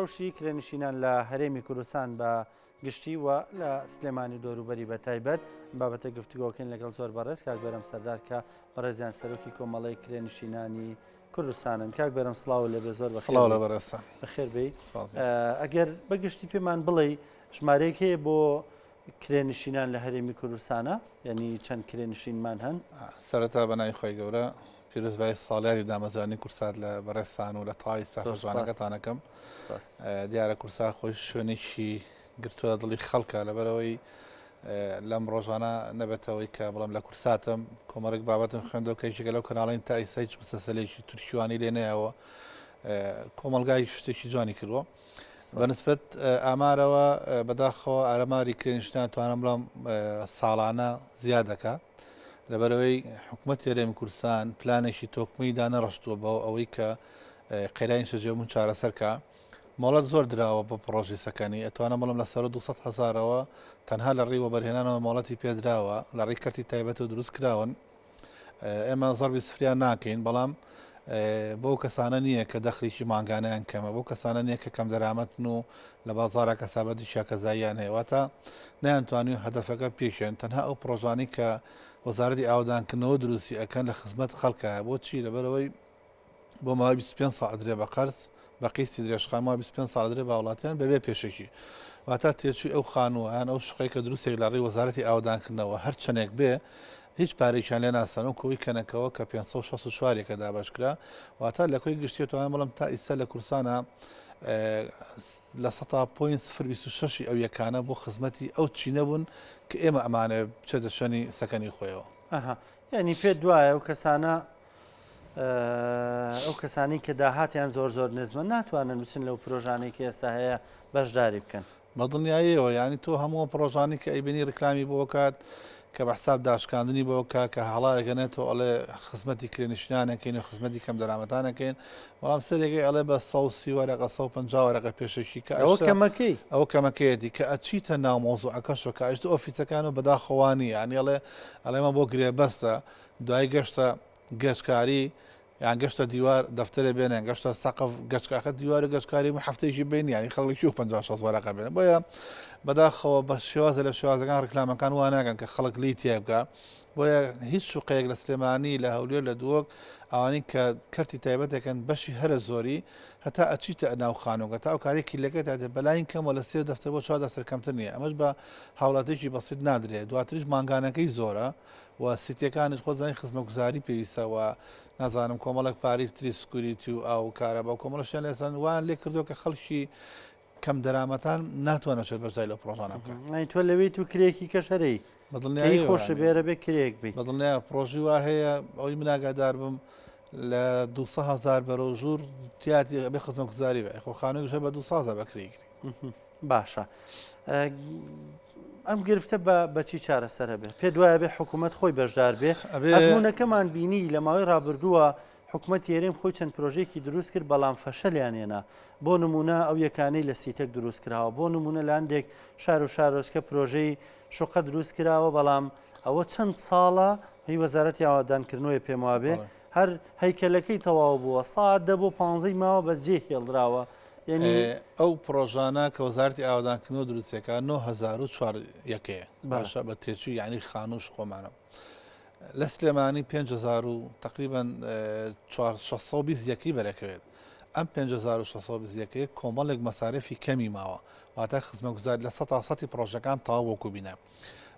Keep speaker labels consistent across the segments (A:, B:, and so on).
A: ڕەوشی کرێنشینان لە هەرێمی کوردستان بە گشتی و لە سلێمانی و دەوروبەری بە تایبەت بابەتە گفتوگۆکەین لەگەڵ زۆر بەڕێز کاک بەرەم سەردار کە بەڕێزیان سەرۆکی کۆمەڵەی کرێنشینانی کوردستانن. کاک بەرەم سڵاو لێبێ، زۆر بەخێر
B: سڵاو لە بەڕێزتان.
A: بەخێر بێی. ئەگەر بەگشتی پێمان بڵێ ژمارەیەک هەیە بۆ کرێنشینان لە هەرێمی کوردستانە، یعنی چەند کرێنشینمان هەن؟
B: سەرەتا بە ناوی خی گەورە پیرۆزبایی ساڵیادی دامەزرانی کورسات لە بەڕێزتان و لە تەواوی ستافە جوانەکەتانەکەم. دیارە کورسات خۆی شوێنێکی گرتووە لە دڵی خەڵکە، لەبەرەوەی لەم ڕۆژانە نەبێتەوەی کە بڵم لە کورساتم کۆمەڵێک بابەتم خوێندەوە کە یەکێکە لەو کەناڵین تا ئیستا هیچ مسەسەلێکی تورکیوانی لێ نەیەوە، کۆمەڵگای شتێکی جوانی کردووە. بەنسبەت ئامارەوە بەداخەوە ئارەماری کرێنشتان توانم بڵام ساڵانە زیاد دەکا، لەبەرەوەی حکوومەت هەرێمی کوردستان پلانێکی تۆکمەی دانەڕشتووە بۆ ئەوەی کە قەیرانی نیشتەجێبوون چارەسەرکە. مۆڵەت زۆر دراوە بۆ پڕۆژەی سەکەنی، ئەتوانم بڵێم لە سەرو 200 هەزارەوە تەنها لە ڕێی وەبەرهێنانەوە مۆڵەتی پێدراوە، لە ڕێی کەرتی تایبەتەوە دروست کراون. ئێمە زەربی سفریان ناکەین، بەڵام بۆ کەسانە نییە کە دەخلێکی مانگانیان کەمە، بۆ کەسانە نییە کە کەم دەرامەتن و لە بازارە کەسابەتی چاکەزاییان هەیە، واتە نەیانتوانی هەدەفەکە پێکێن. تەنها ئەو پڕۆژانەی کە وەزارەتی ئاوەدانکردنەوە دروستی ئەکەن لە خزمەت خەڵکایە. بۆچی؟ لەبەرئەوەی بۆ ماوەی 25 ساڵ ئەدرێ بە قەرز، بە قیستی درێژخایەن ماوەی 25 ساڵ ئەدرێ بە هاوڵاتیان بەبێ پێشەکی. واتە تێچووی ئەو خانووە یان ئەو شوقەی کە دروستێک لە ڕێی وەزارەتی ئاوەدانکردنەوە هەر چەندێک بێ هیچ پارەیەکیان لێ ناسەن و کۆی کەنەکەوە کە 564 یەکە دابەش کرا. واتە لە کۆی گشتی توانم بڵێم تا ئیستا لە کوردستانە لە سەتا point سفر 26 ئەو یەکانە بۆ خزمەتی ئەو چینە بوون کە ئێمە ئەمانەوێ بچێتە شوێنی سەکەنی خۆیەوە.
A: ئەها یعنی پێت دوایە ئەو کەسانە ئەو کەسانی کە داهاتیان زۆر زۆر نزمە ناتوانن بچن لەو پرۆژانەی کە ئێستا هەیە بەشداری بکەن.
B: بە دڵنیاییەوە، یانی تۆ هەموو پرۆژانی کە ئەیبینی ڕیکلامی بۆ کات کە بە حساب داشکاندنی بۆ کا کە هەڵایەگەنێتەوە ئەڵێ خزمەتی کرێنشینانەکەین و خزمەتی کەم دەرامەتانەکەین، بەڵام سەرێکەی ئەڵێ بە 130 وەرەقە 150 وەرەقە پێشەکی کە
A: ئەوە کەمەکەی
B: ئەوە کەمەکەیەتی کە ئەچیتە ناو مەوزوعەکەشەوە کە ئەچیتە ئۆفیسەکان و بەداخەوانی یانی ئەڵێ ئەڵێمە بۆ گرێبەستە دوای گەشتە گەچکاری یان گەشتە دیوار دەفتەرێ بێنێن گەشتە سەقف گەچکاکە دیوارە گەچکاری من هەفتەیەکی بین یانی خەڵکی و 50 60 وەرەقە بێنن. بۆیە بەداخەوە بە شێوازە لە شێوازەکان ڕیکلامەکان وا ناکەن کە خەڵک لی تێ بکا. بۆیە هیچ شوقەیەک لە سلێمانی لە هەولێر لە دووەک ئەوانەی کە کەرتی تایبەتێکن بەشی هەرە زۆری هەتا ئەچیتە ناو خانووەکە تا ئەو کارێک کیلەکەی تا دێت بەلاین کەمەوە لە سێ دەفتەر بۆ چوار دەفتەر کەمتر نییە. ئەمەش بە هاوڵاتیەکی بەسیت نادرێت. دواتریش مانگانەکەی زۆرە و سیتیەکانیش خۆت زانی خزمەتگوزاری پێویستە و نازانم کۆمەڵێک پارەی تری security و ئاو و کارەبا و کۆمەڵە شتیان لێسان وایان لێ کردووە کە خەڵکی کەم دەرامەتان ناتوانن چێت بەشداری لەو پرۆژانە بکەن.
A: ئەی تۆ لەوێی تو کرێکی کەش هەرەی
B: بەدڵنیایی
A: خۆشە بێرە بێ کرێک بی.
B: بەدڵنیا پرۆژی وا هەیە ئەوەی من ئاگادار بم لە 200 هزار بەرەو ژوور تیاتی بێ خزمەتگوزاری بێ خۆ خانوویش هەر بە 200 هزار بە کرێ گری.
A: باشە ئەم گرفتە بە بەچی چارەسەرە بێ پێ دوایە بێ حکوومەت خۆی بەشدار بێ ئەزمونونەکەمان بینی لە ماوەی ڕابردووە حکوومەت یێرێم خۆی چەند پرۆژێکی دروست کرد بەڵام فەشەلیان هێنا بۆ نمونە ئەو یەکانەی لە سیتەک دروست کراوە بۆ نمونە لاندێک شار و شارۆچکە پرۆژەی شوقە دروست کراوە بەڵام ئەوە چەند ساڵە هی وەزارەتی ئاوادانکردنەوەی پێم وابێ هەر هەیکەلەکەی تەواو بووە ساعت دە بۆ پانزەی ماوە بەجێ هێڵدراوە یعنی
B: ئەو پڕۆژانە کە وەزارەتی ئاوەدانکردنەوە دروستیەکە 9004 یەکەیە باشە بە تێچوو یعنی خانووش خۆمانە لە سلێمانی 5000 و تقریبا 620 یەکەی بەرەکەوێت ئەم 5620 یەکەیە کۆمەڵێک مەسارفی کەمی ماوە واتە خزمەگوزار لە سەتا سەتی پڕۆژەکان تەواو وەکو بینە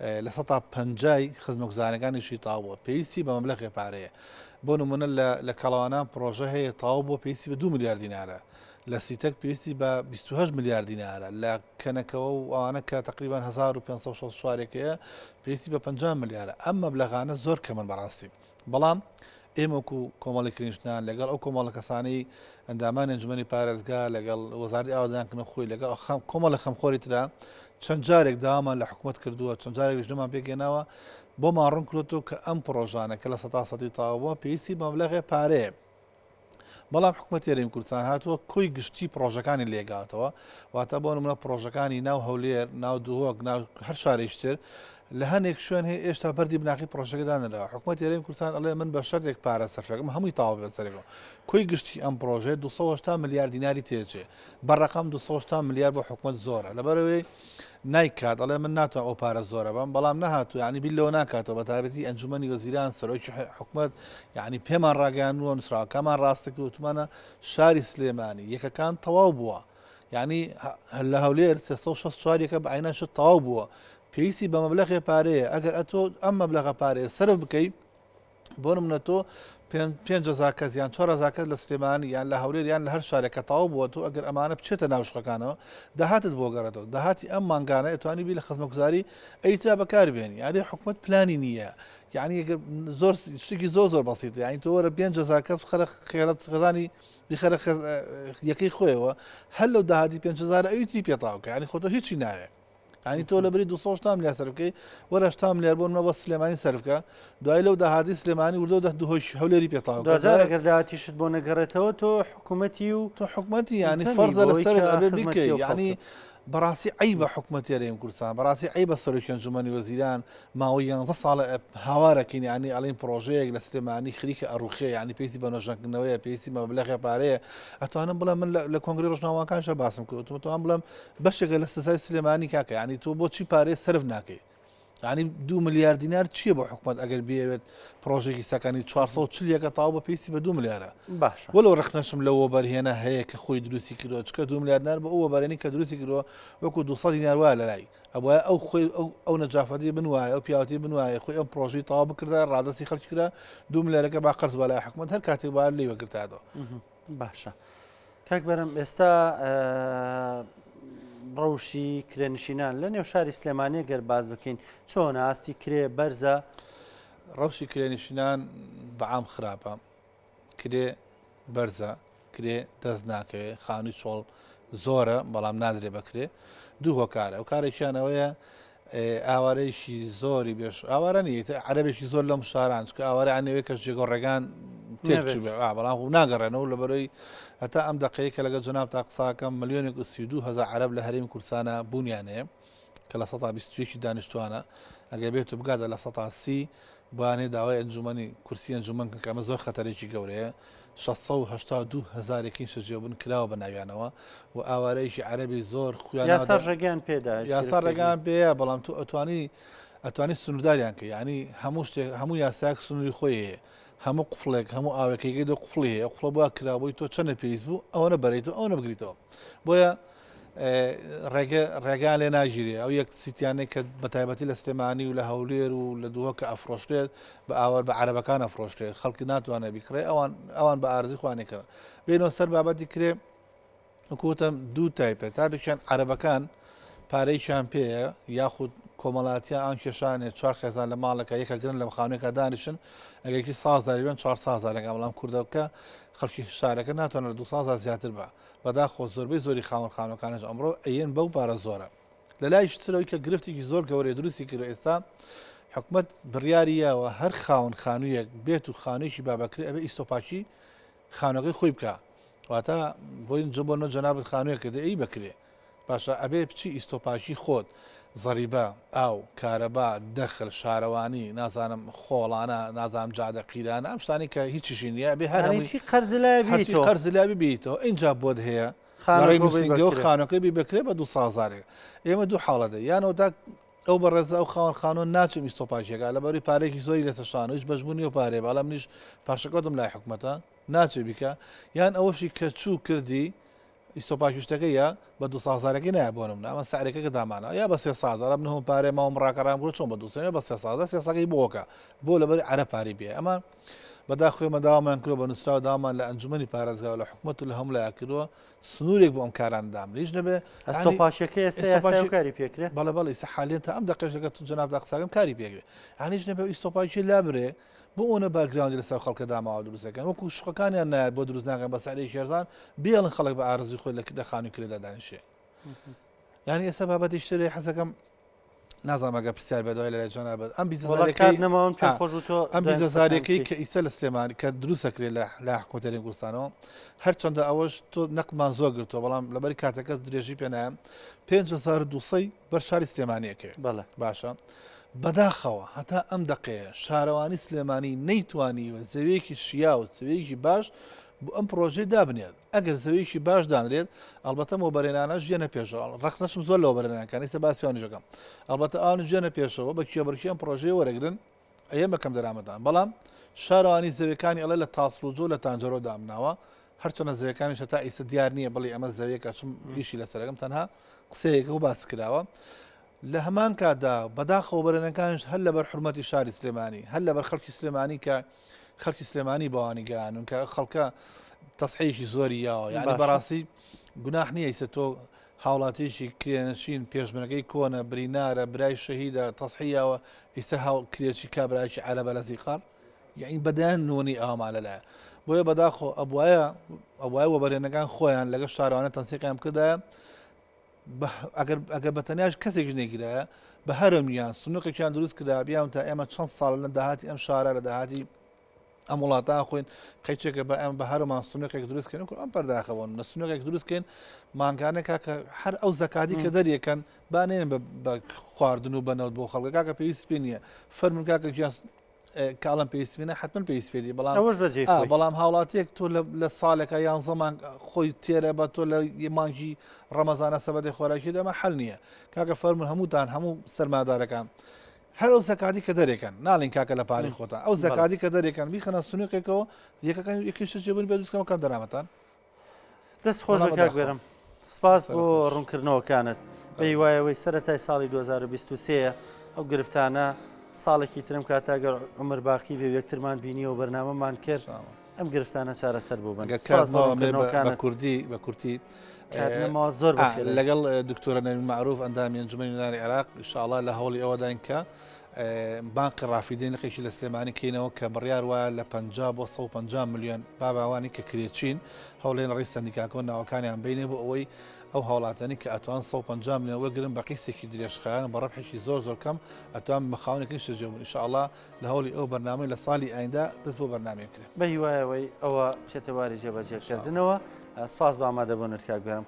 B: 50% ی خزمەتگوزارەکانیشی تەواو بووە پێویستی بە مەبلەغێ پارەیە بۆ نمونە لە کەڵەوانان پڕۆژە هەیە تەواو بووە پێویستی بە 2 ملیار دینارە لە سیتەک پێویستی بە 28 ملیار دینارە لە کەنەکەوە و ئەوانە کە تقریبان 1564 ەیە پێویستی بە 50 ملیارە ئەم مەبلەغانە زۆر کەمن بەڕاستی بەڵام ئێمە وەکو کۆمەڵی کرێنشینان لەگەڵ ئەو کۆمەڵە کەسانەی ئەندامانی ئەنجومەنی پارێزگا لەگەڵ وەزارەتی ئاوەدانکردن خۆی لەگەڵ کۆمەڵە خەمخۆری ترا چەند جارێک داوامان لە حکوومەت کردووە چەند جارێک لیژنەمان پێکهێناوە بۆمان ڕوون کردۆتەوە کە ئەم پڕۆژانە کە لە سەتا سەدی تەواو بووە پێویستی بە مەبلەغێ پارەیە بەڵام حکوومەتی هەرێمی کوردستان هاتووە کۆی گشتی پڕۆژەکانی لێگاتەوە واتە بۆ نمونە پڕۆژەکانی ناو هەولێر ناو دهۆک ناو هەر شارێکی تر لە هەنێک شوێن هەیە ئێشتا بەردی بناخی پرۆژەکە دانراوە حکوومەت هەرێمی کوردستان ئەڵێ من بە شەرتێک پارە سەرفەکەم هەمووی تەواو بێت سەرەکەم کۆی گشتی ئەم پرۆژەیە 280 ملیار دیناری تێچێ بە ڕقم 280 ملیار بۆ حکوومەت زۆرە لەبەرەوەی نایکات ئەڵێ من ناتوانم ئەو پارە زۆرە بەم بەڵام نەهاتوو یعنی بیر لەوە ناکاتەوە بە تایبەتی ئەنجومەنی وەزیران سەرۆکی حکومەت یعنی پێمان ڕاگەیاندووە نووسراوەکەمان ڕاستە وتمانە شاری سلێمانی یەکەکان تەواو بووە یعنی لە هەولێر 364 یەکە بە عینان شت تەواو بووە پێویستی بە مەبلەغێ پارەیە ئەگەر ئەتۆ ئەم مەبلەغە پارەیە سەرف بکەی بۆ نمونە تۆ 5000 کەس یان 4000 کەس لە سلێمانی یان لە هەولێر یان لە هەر شارێک کە تەواو بووە تۆ ئەگەر ئەمانە بچێتە ناو شقەکانەوە داهاتت بۆ گەڕێتەوە داهاتی ئەم مانگانە ئەتوانی بی لە خزمەتگوزاری ئەیترا بەکاربێنی یاری حکومت پلانی نییە یعنی زۆر شتێکی زۆر زۆر بەسیتە یعنی تۆ وەرە 5000 کەس بخەرە خێرەت خێزانی بخەرە یەکەی خۆیەوە هەر لەو داهاتی 5000 ئەوی تری پێتاوکە یعنی خۆ تۆ هیچی ناوێ ینی تۆ لە بری 200 ملیار سەرف بکەی وەرە 80 ملیار بۆ منە بۆ سلێمانی سەرف بکە دوای لەو داهاتی سلێمانی وردە دە دهۆش هەولێری پێتاوە
A: دوجار ئەگەر داهاتیشت بۆ نەگەڕێتەوە تۆ حکوومەتی و
B: تۆ حکومەتی ینی فەرزە لەسەر ئەبێ بکەی ینی بەڕاستی عەیبە حکومەتی هەرێمی کوردستان بەڕاستی عەیبە سەرۆکی ئەنجومەنی وەزیران ماوەی یانزە ساڵە هاوارەکەین یانی ئەڵین پرۆژەیەک لە سلێمانی خریکە ئەڕوخێ یانی پێویستی بە نۆژەنکردنەوەیە پێویستی بە مەبلەغێ پارەیە ئەتوانم بڵێم من لە کۆنگری ڕۆژنامەکانشە باسم کرد وتم ئەتوانم بڵێم بەشێکە لە سزای سلێمانی کاکە یانی تۆ بۆچی پارەی سەرف ناکەی یانی دو ملیار دینار چییە بۆ حکومەت ئەگەر بیەوێت پرۆژێکی سەکانی 440 یەکە تاو بە پێویستی بە دو ملیارە
A: باشە
B: وەلو ڕخنەشم لەو وەبەرهێنە هەیە کە خۆی دروستی کردووە چکە دو ملیار دینار بۆ ئەو وەبەرێنی کە دروستی کردووە وەکو 200 دینار وایە لەلای ئەبوایە ئەو خۆی ئەو ئەو نەجافەتی بنوایە ئەو پیاوەتی بنوایە خۆی ئەم پرۆژەی تەواو بکردایە ڕادەستی خەڵکی کرا دو ملیارەکە با قەرز بە لای حکومەت هەر کاتێک با لێی وەگرتایەتەوە.
A: باشە کاک بەرەم ئێستا ڕەوشی کرێنشینان لە نێو شاری سلێمانی گەر باز بکەین چۆن ئاستی کرێ بەرزە؟
B: ڕەوشی کرێنشینان بەعام خراپە کرێ بەرزە کرێ دەست ناکەوێ خانووی چۆڵ زۆرە بەڵام نادرێ بەکرێ دوو هۆکارە ئەو کارێکیان ئەوەیە ئاوارەیەکی زۆری بێش ئاوارە نیە عەرەبێکی زۆر لەم شاران چکە ئاوارە ئەنەوەی کە جێگۆ ڕێگان تێکچوو بێ بەڵام خۆ ناگەڕێنەوە لە بەرەی هەتا ئەم دقەیە کە لەگەڵ جەناب تا قساکەم ملیۆنێک و 32 هزار عەرەب لە هەرێمی کوردستانە بوونیان هەیە کە لە سەتا 21 دانیشتوانە ئەگەر بێت و بگاتە لە سەتا سی بۆیان هەیە داوای ئەنجومەنی کورسی ئەنجومەن بکەن کە ئەمە زۆر خەتەرێکی گەورەیە 682 هەزارێکی نیشتەجێبوون کراوە بە ناویانەوە و ئاوارەیەکی عەرەبی زۆر خویان
A: یاسا ڕێگەیان پێدا
B: یاسا ڕێگەیان پێیە بەڵام تۆ ئەتوانی ئەتوانی سنوورداریان کە یعنی هەموو شتێک هەموو یاسایەک سنووری خۆی هەیە هەموو قفڵێک هەموو ئاوێکێکی دو قفڵی هەیە قفڵە بووە کرابووی تۆ چەنە پێویست بوو ئەوەنە بەریتەوە ئەوەنە بگریتەوە بۆیە ڕێگە ڕێگان لێ ناگیرێ ئەو یەک سیتیانەی کە بەتایبەتی لە سلێمانی و لە هەولێر و لە دووە کە ئەفرۆشرێت بە ئاوەر بە عەرەبەکان ئەفرۆشرێت خەڵکی ناتوانێت بیکڕێ ئەوان ئەوان بە ئارزی خوانێکرد بینەوە سەر بابەتی کرێ وەکوتم دوو تایپە تابێکیان عەرەبەکان پارەیەکیان پێیە یاخود کۆمەڵاتیان ئەم کێشانێ چوار خێزان لە ماڵەکە یەکەگرن لە خانوێکە دانیشن ئەگەرکی سازداری بن چوار سازارەکە بەڵام کوردەکە خەڵکی شارەکە ناتوانێت دو سازار زیاتر بە بەداخەوە زۆربەی زۆری خاوەن خانوەکانیش ئەمڕۆ ئەیەن بەو پارە زۆرە. لە لایەکی ترەوەی کە گرفتێکی زۆر گەورەیە دروستی کردوە ئێستا حکومەت بڕیاری یاوە هەر خاوەن خانوویەک بێت و خانوویەکی با بەکرێ ئەبێ ئیستۆپاکی خانوەکەی خۆی بکە واتە بۆین جە بۆ نە جەنابت خانوویەک کردە ئەی بەکرێ باشە ئەبێ بچی ئیستۆپاکی خۆت زەریبە، ئاو، کارەبا، دەخل، شارەوانی، نازانم خۆڵانە، نازانم جادە قیرانە، ئەم شتانەی کە هیچیشی نییە ئەبێ هەر
A: یانی
B: هەمووی
A: چی قەرز لایە
B: هەرچی
A: بیتەوە؟
B: قەرز لای ببیتەوە ئینجا بۆت هەیە لە
A: خانووەکە
B: ڕێی
A: بۆی
B: نووسینگەوە
A: بەکرێ.
B: خانووەکەی بی بەکرێ بە دوو سازارێک. ئێمە دوو حاڵەت هەیە یان ئەوەتا ئەو بەڕێزە ئەو خاوەن خانووە ناچم ئیستۆپاکیەکە لەبەرەی پارەیەکی زۆری لەسەر شانە هیچ بەشبوون نییە ئەو پارەیە بەڵام منیش پاشەکەوتم لای حکومەتە ناچێ بیکا یان ئەوەشی کە چوو کردی ئیستۆپاکی شتەکەی یا بە دو سازارەکەی نایە بۆ نمونە ئەمە سعرەکە کە دامانە یا بە سێ سازارە من هەموو پارەی ماوم ڕاکەڕام بۆ چۆن بە دو سێ بە سێ سازار سێ ساگەی بۆکە بۆ لەبەر عەرە پارەی پێ ئەمە بەداخۆ ئێمە داوامان کردوە بە نووسراوە داوامان لە ئەنجومەنی پارێزگا و لە حکومەت و لە هەموو لایەک کردووە سنوورێک بۆ ئەم کارانە دابنێ هیچ نەبێ
A: ئەستۆ پاشەکەی ئێستا یاسای و کاری پێکرێ
B: بەڵێ بەڵێ ئیستا حالیەن تا ئەم دەقەش لەگەڵ جەنابدا قسەکەم کاری پێکرێ یانی هیچ نەبێ ئیستۆپاکی لابرێ بۆ ئەوەنە باکگراوندی لەسەر خەڵکە داماوە دروست دەکەن وەکو شوقەکانیان نایەت بۆ دروست ناکەن بە سعرێکی هەرزان بێڵن خەڵک بە ئارەزوی خۆی لە خانووی کرێدا دانیشێ یعنی ئێستا بابەتی شتێ حەزەکەم نازانم ئەگەر پرسیار بێت دوای لەلای جەنابت ئەم
A: بیزەزارەکەی نەماوم پێم خۆش بوو تۆ
B: ئەم بیزەزارەکەی کە ئیستا لە سلێمانی کە دروستەکرێت لە لە حکومەت هەرێمی کوردستانەوە هەرچەندە ئەوەش تۆ نەقمان زۆر گرتووە بەڵام لەبەری کاتەکە درێژی پێ نایەم 5200 بەر شاری سلێمانیەکەی
A: بەڵێ
B: باشە. بەداخەوە هەتا ئەم دەقەیە شارەوانی سلێمانی نەیتوانیوە زەویەکی شیاو زەویەکی باش بۆ ئەم پرۆژەی دابنێت ئەگەر زەویەکی باش دانرێت ئەڵبەتە وەبەرهێنانەش دێنە پێشەوە ڕەخنەشم زۆر لە وەبەرهێنانەکان ئێستا باسی ئەوانیش دەکەم ئەڵبەتە ئەوانیش دێنە پێشەوە بە کێبڕکێ ئەم پرۆژەیە وەرەگرن ئەیەن بە کەم دەرامەتان بەڵام شارەوانی زەویەکانی ئەڵێ لە تاسڵوجۆ لە تانجەرۆ دامناوە هەرچەنە زەویەکانیش هەتا ئیستا دیار نییە بڵێ ئەمە زەویەکە چم ئیشی لەسەرەکەم تەنها قسەیەکە و باس کراوە لە هەمان کاتدا بەداخەوە بەرێنەکانیش هەر لەبەر حرمەتی شاری سلێمانی هەر لەبەر خەڵکی سلێمانی کە خەڵکی سلێمانی بەوانی گەیانون کە خەڵکە تەسحەیەکی زۆری یاوە یعنی بەڕاستی گوناح نییە ئیسە تۆ هاوڵاتیەکی کرێنشین پێشمەرگەی کۆنە برینارە برای شەهیدە تەسحیاوە ئیستا هاو کرێچی کابراکی عەرەبە لە زیقار یعنی بەدەیان نمونەی ئاوامان لەلایە بۆیە بەداخۆ ئەبوایە ئەبوایە وەبەرێنەکان خۆیان لەگەڵ شارەوانە تەنسیقیان بکردایە ئەگەر ئەگەر بە تەنیاش کەسێکش نەگیرایە بە هەرمیان سنووقێکیان دروست کرا بیان تا ئێمە چەند ساڵ لە داهاتی ئەم شارە لە داهاتی ئەم وڵاتە خۆین قەیچێکە بە ئەم بە هەرمان سنووقێک دروست کەن ئەم پەرداخە بۆن لە سنووقێک دروست کەین مانگانە کاکە هەر ئەو زەکاتی کە دەریەکەن بانێن بە خواردن و بەنەوت بۆ خەڵکە کاکە پێویست پێ نییە فەرمون کاکە گیان کاڵم پێویست پێ حتمما پێویست پێدی بەڵام
A: ئەوەش بەجێ
B: بەڵام هاوڵاتیەک تۆ لە ساڵێکە یان زەمان خۆی تێرە بە تۆ لە مانگی ڕەمەزانە سەبەتی خۆراکی دەمە حل نییە کاکە فەرمون هەمووتان هەموو سەرمادارەکان هەر ئەو زەکاتی کە دەرێکەن ناڵین کاکە لە پارەی خۆتان ئەو زەکاتی کە دەرێکەن بیخەنە سنووقێکەوە یەکەکان یەکی شت جێبن بێ دروستکەمە کەم دەرامەتان.
A: دەست خۆش بێ کاک بێرم سپاس بۆ ڕوونکردنەوەکانت بە هیوایەوەی سەرەتای ساڵی 2023 ئەو گرفتانە ساڵێکی ترم کاتە گەر عمر باقی بێ یەکترمان بینیەوە بەرنامەمان کرد ئەم گرفتانە چارەسەر بوو بن
B: بە کوردی بە کورتی
A: زۆر
B: لەگەڵ دکتۆرە نەوین معروف ئەندامی ئەنجومەنی نوێنەرانی عێراق ئینشاءڵڵا لە هەوڵی ئەوەداین کە بانقی ڕافیدەین لقێکی لە سلێمانی کەینەوە کە بڕیار وایە لە 50 بۆ 150 ملیۆن باباوانی کە کرێچین هەوڵێن ڕێی سەندیکاکۆ ناوەکانیان بینێ بۆ ئەوەی ئەو هاوڵاتیانی کە ئەتوان 150 ملیۆن وەگرن بە قیستێکی درێژخایەن بە ڕەبحێکی زۆر زۆر کەم ئەتوان بە خاوەنێکی نیشتەجێ بوون ئینشاءڵڵا لە هەوڵی ئەو بەرنامەی لە ساڵی ئایندە دەست بۆ بەرنامەیە کرێ.
A: بە هیوای ئەوەی ئەوە بچێتە واری جێبەجێکردنەوە. سپاس بۆ ئامادەبوونت کاک بەرام.